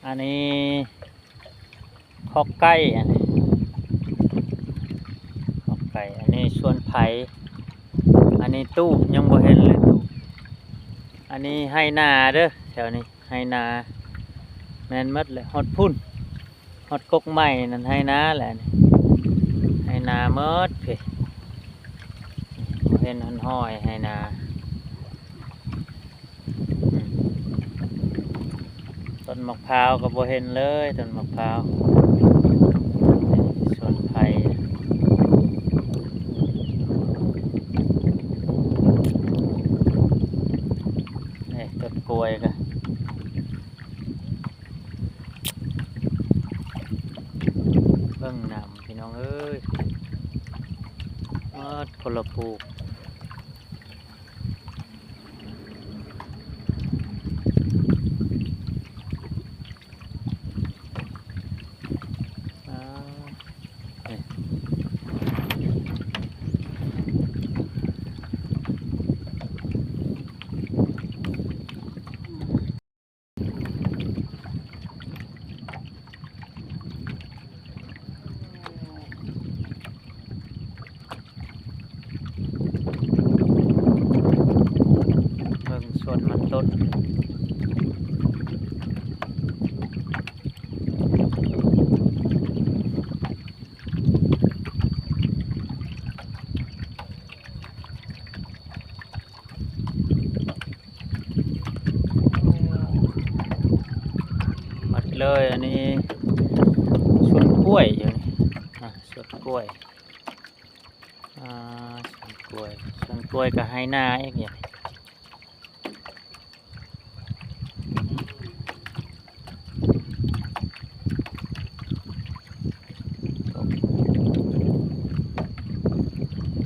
ອັນນີ້ຄອກໄກ່ ອັນນີ້ຄອກໄກ່ ອັນນີ້ສວນໄຜ່ ອັນນີ້ຕູບ ຍັງບໍ່ເຫັນເລີຍຕູບ ອັນນີ້ໄຮ່ນາເດີ ແຖວນີ້ໄຮ່ນາ ແມ່ນໝົດແຫຼະ ຮອດພຸ້ນ ຮອດກົກໄມ້ນັ້ນໄຮ່ນາແຫຼະ ໄຮ່ນາໝົດພີ້ ບໍ່ເຫັນຮອຍໄຮ່ນາ. ອືມ ຕົ້ນໝາກພ້າວກໍບໍ່ເຫັນເລີຍ ຕົ້ນໝາກພ້າວ ນີ້ສວນໄຜ່ ນີ້ຕົ້ນກ້ວຍກໍ ເບິ່ງນ້ຳພີ່ນ້ອງເອີຍ ໝົດຄົນລະປູກ. ເບິ່ງສວນມັນຕົ້ນ ໝົດເລີຍ ອັນນີ້ສວນກ້ວຍຢູ່ນີ້ ອ່າ ສວນກ້ວຍ ອ່າ ສວນກ້ວຍ ສວນກ້ວຍກໍໄຮ່ນາອີກຢູ່.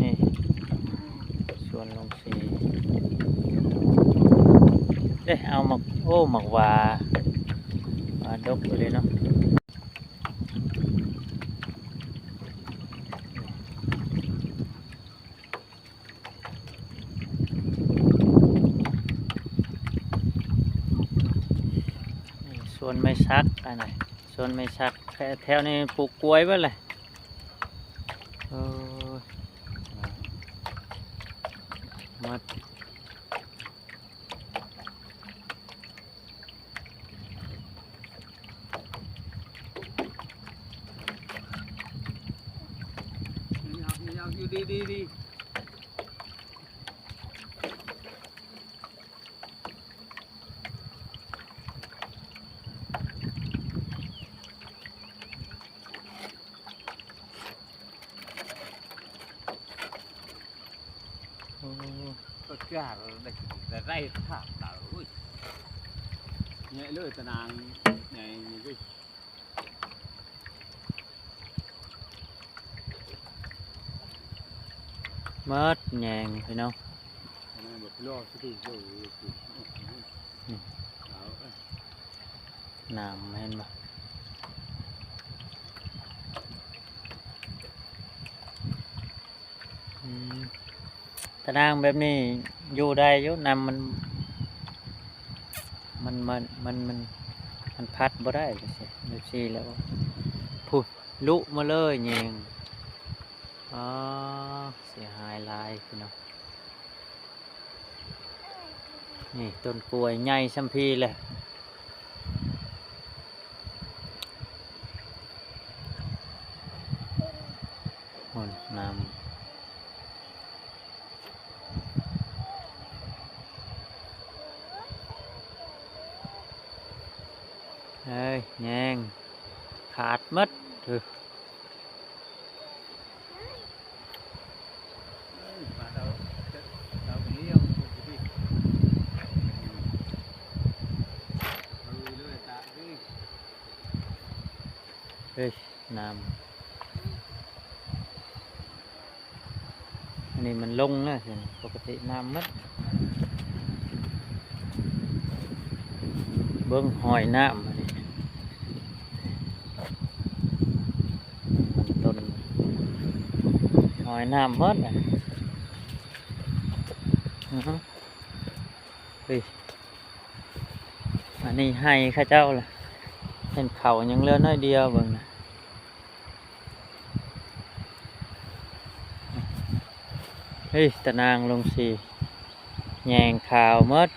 ນີ້ສວນລົງສີເດ້ ເອົາໝາກ ໂອ້ ໝາກຫວ້າ ຫວ້າດົກເລີຍເນາະ. ນີ້ສວນໄມ້ສັກ ອັນນີ້ສວນໄມ້ສັກ ແຖວ ແຖວນີ້ປູກກ້ວຍເບິດແຫຼະ ໂອ້ຍ ໝົດ. ໂອ້ ກໍກາໄດ້ ໄດ້ຖາມລາວ ໂອ້ຍ ໃຫຍ່ເລີຍຕານາງ ໃຫຍ່ນີ້ເດ້ ໝົດແຍງພີ່ນ້ອງ ນີ້ ນ້ຳເຫັນບໍ່? ອືມ ຕານາງແບບນີ້ຢູ່ໄດ້ຢູ່ ນ້ຳມັນ ມັນ ມັນ ມັນ ມັນ ມັນພັດບໍ່ໄດ້ຈັ່ງຊີ້ ແບບຊີ້ແລ້ວ ພຸ້ນ ລຸມາເລີຍແຍງ ອໍ ເສຍຫາຍຫຼາຍພີ່ນ້ອງ. ນີ້ຕົ້ນກ້ວຍໃຫຍ່ຊ່ຳພີແຫຼະ ໂອ້ ນ້ຳ ເອີຍ ແຍງຂາດໝົດ. ເຮີ້ຍ ນ້ຳ ອັນນີ້ມັນລົງແລ້ວ ປົກກະຕິນ້ຳໝົດ ເບິ່ງຮອຍນ້ຳ ອັນນີ້ມັນຕົ້ນ ຮອຍນ້ຳໝົດ ອືຮຶ ເຮີ້ຍ ອັນນີ້ໄຮ່ເຂົາເຈົ້າລະ ເຫັນເຂົ້າຍັງເຫຼືອໜ້ອຍດຽວເບິ່ງນະ. ເຮີ້ຍ ຕານາງລົງສີແຍງຂາວໝົດ.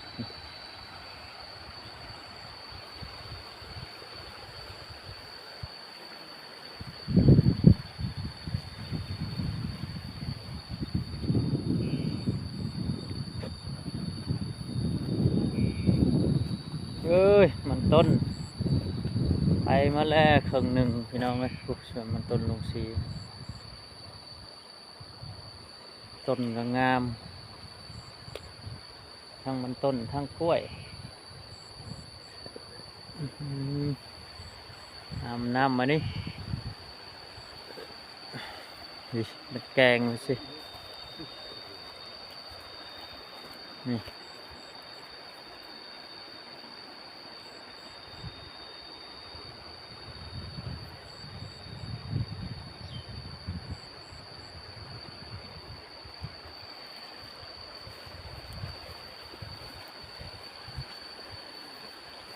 ເອີຍ ມັນຕົ້ນ ໄປມາແລ້ວເຄິ່ງໜຶ່ງ ພີ່ນ້ອງເອີຍ. ໂອ້ ສວນມັນຕົ້ນລຸງສີ ຕົ້ນກໍງາມ ທັງມັນຕົ້ນທັງກ້ວຍ. ອືມ ນ້ຳ ນ້ຳມານີ້ ນີ້ ມັນແກງມາຊິ ນີ້.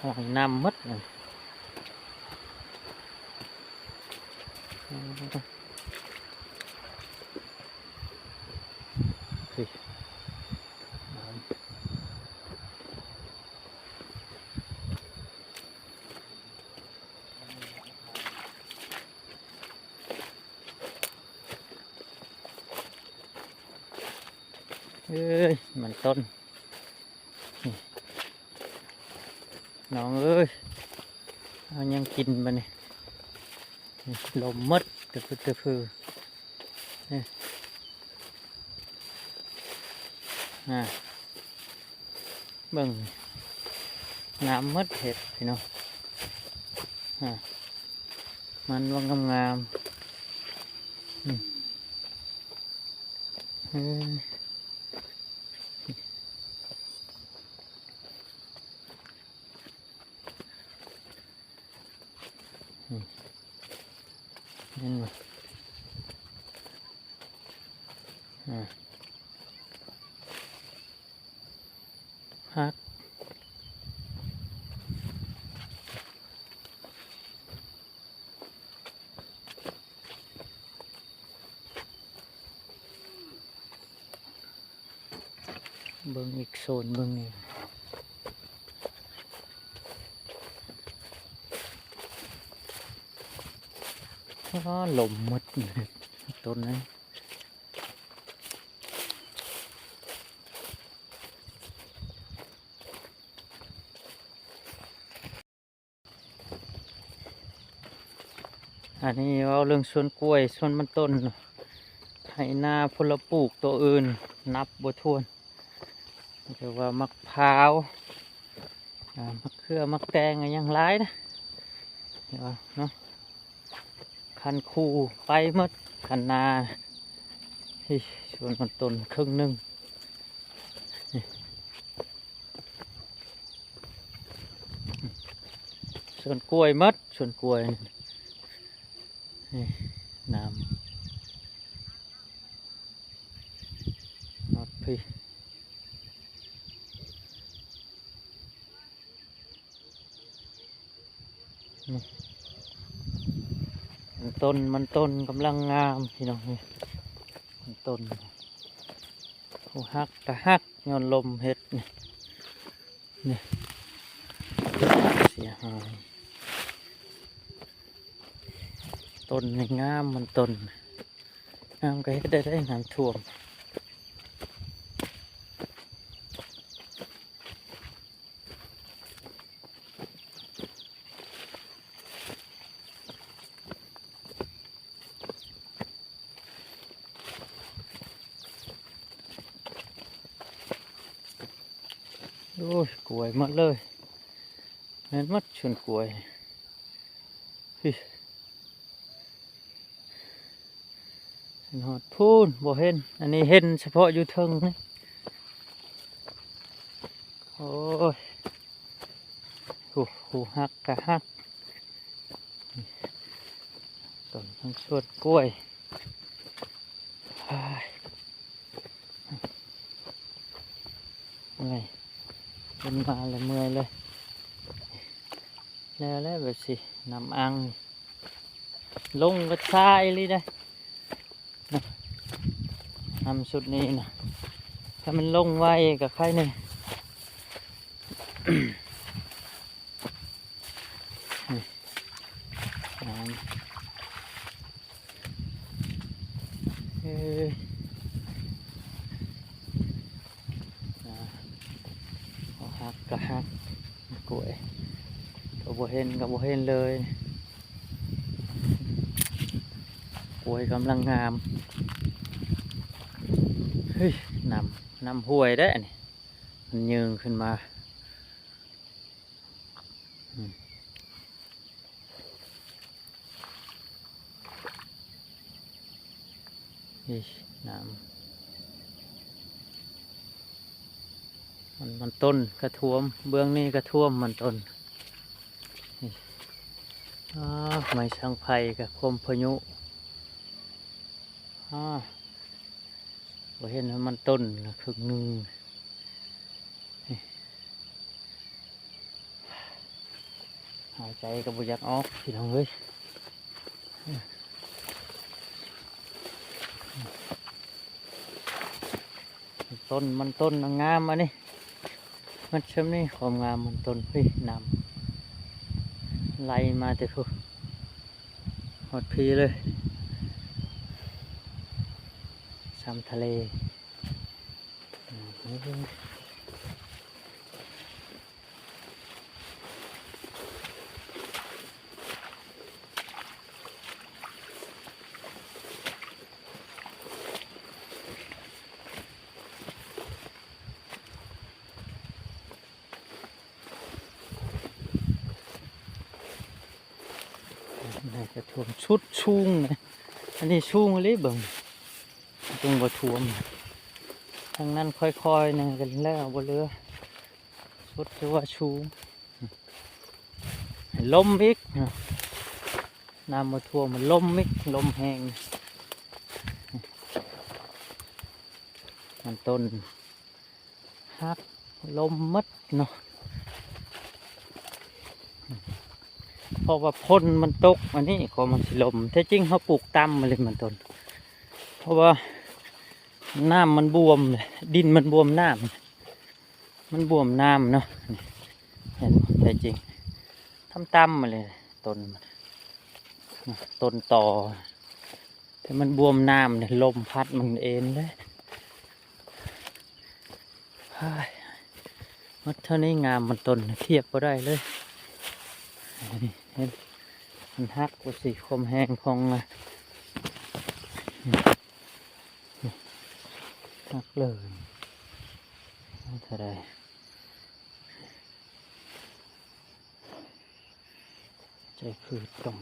ຫ້ອຍນ້ຳໝົດ ນີ້. ເອີຍ ມັນຕົ້ນ ນີ້ ນ້ອງເອີຍ ເອົາຫຍັງກິນບາດນີ້? ນີ້ ລົມໝົດ ຕະພຶດຕະພື. ນີ້ ອ່າ ເບິ່ງ ງາມໝົດເຫັດພີ່ນ້ອງ. ອ່າ ມັນວ່າງາມໆ ອືມ ເອີ. ອືມ ເຫັນບໍ່? ອ່າ ຮັກ ເບິ່ງອີກໂຊນເບິ່ງນີ້ ອ້າ ລົມໝົດຕົ້ນນັ້ນ. ອັນນີ້ເວົ້າເລື່ອງສວນກ້ວຍ ສວນມັນຕົ້ນ ໄຮ່ນາພົນລະປູກໂຕອື່ນນັບບໍ່ຖ້ວນ ແຕ່ວ່າໝາກພ້າວ ອ່າ ໝາກເຂືອ ໝາກແຕງ ຫຍັງຫຼາຍນະ ເນາະ. ຄັນຄູໄປໝົດ ຄັນນາ ນີ້ ສວນມັນຕົ້ນເຄິ່ງໜຶ່ງ ນີ້ ສວນກ້ວຍໝົດ ສວນກ້ວຍ ນີ້ ນ້ຳ ຮອດພີ້ ນີ້ ມັນຕົ້ນ ມັນຕົ້ນກຳລັງງາມພີ່ນ້ອງ ນີ້ ມັນຕົ້ນ ຜູ້ຮັກກະຮັກ ຍ້ອນລົມເຮັດ ນີ້ ນີ້ ເສຍຫາຍ ຕົ້ນນີ້ງາມ ມັນຕົ້ນ ນ້ຳກໍເຮັດໄດ້ ໄດ້ນ້ຳຖ້ວມ ໂອ້ຍ ກ້ວຍໝົດເລີຍ ແມ່ນໝົດສວນກ້ວຍ ຮອດພຸ້ນບໍ່ເຫັນ ອັນນີ້ເຫັນສະເພາະຢູ່ເທິງນີ້ ໂອ້ຍ ໂອ້ ຜູ້ຮັກກະຮັກ ຕົ້ນທັງສວນກ້ວຍ ເມື່ອຍ ເປັນມາແລ້ວເມື່ອຍເລີຍ. ແລ້ວແຫຼະ ແບບຊິ ນ້ຳອ່າງລົງກໍຊ້າອີ່ຫຼີເດ້ ນ້ຳຊຸດນີ້ນະ ຖ້າມັນລົງໄວກໍໄຄແດ່. ນີ້ ນ້ຳ ເອີຍ ອ່າ ເອົາ ຫັກກໍຫັກ ກ້ວຍກໍບໍ່ເຫັນ ກໍບໍ່ເຫັນເລີຍ ກ້ວຍກຳລັງງາມ. ເຮີ້ຍ ນ້ຳ ນ້ຳຫ້ວຍເດ້ອັນນີ້ ມັນເຍີງຂຶ້ນມາ ອືມ. ນີ້ ນ້ຳ ມັນ ມັນຕົ້ນກະຖ້ວມ ເບື້ອງນີ້ກະຖ້ວມມັນຕົ້ນ ນີ້ ອ້າ ໄມ້ສັງໄພກະຄວາມພາຍຸ ອ້າ ບໍ່ເຫັນມັນຕົ້ນເຄິ່ງໜຶ່ງ. ຫາຍໃຈກໍບໍ່ຢາກອອກ ພີ່ນ້ອງເອີຍ ຕົ້ນມັນຕົ້ນງາມອັນນີ້ ມັນຊ່ຳນີ້ ຄວາມງາມມັນຕົ້ນ ເຮີ້ຍ ນ້ຳໄຫຼມາແຕ່ພຸ້ນ ຮອດພີ້ເລີຍ ຊ່ຳທະເລ. ໜ້າຈະຖ້ວມສຸດສູງນະ ອັນນີ້ສູງອີ່ຫຼີເບິ່ງ ຈຶ່ງບໍ່ຖ້ວມ ທາງນັ້ນຄ່ອຍໆໜຶ່ງກໍແລ້ວ ບໍ່ເຫຼືອ ສຸດຖືວ່າສູງ ລົມອີກ ນ້ຳບໍ່ຖ້ວມ ມັນລົມອີກ ລົມແຮງ ມັນຕົ້ນ ຫັກລົມໝົດເນາະ ເພາະວ່າຝົນມັນຕົກອັນນີ້ກໍມັນຊິລົມ ແທ້ຈິງເຮົາປູກຕ່ຳມາເລີຍມັນຕົ້ນ ເພາະວ່ານ້ຳມັນບວມ ດິນມັນບວມນ້ຳ ມັນບວມນ້ຳເນາະ ເຫັນບໍ່ ແທ້ຈິງຕ່ຳໆມາເລີຍຕົ້ນມັນ ຕົ້ນຕໍ ແຕ່ມັນບວມນ້ຳນີ້ ລົມພັດມັນເອັນເດ້ ເຮີ້ຍ ໝົດເທົ່ານີ້ ງາມມັນຕົ້ນທຽບບໍ່ໄດ້ເລີຍ ນີ້ ເຫັນ ມັນຫັກວ່າຊິ ຄວາມແຮງຂອງ ອາ ຫັກເລີຍ ເທົ່າໃດ ໃຈຄືດກໍ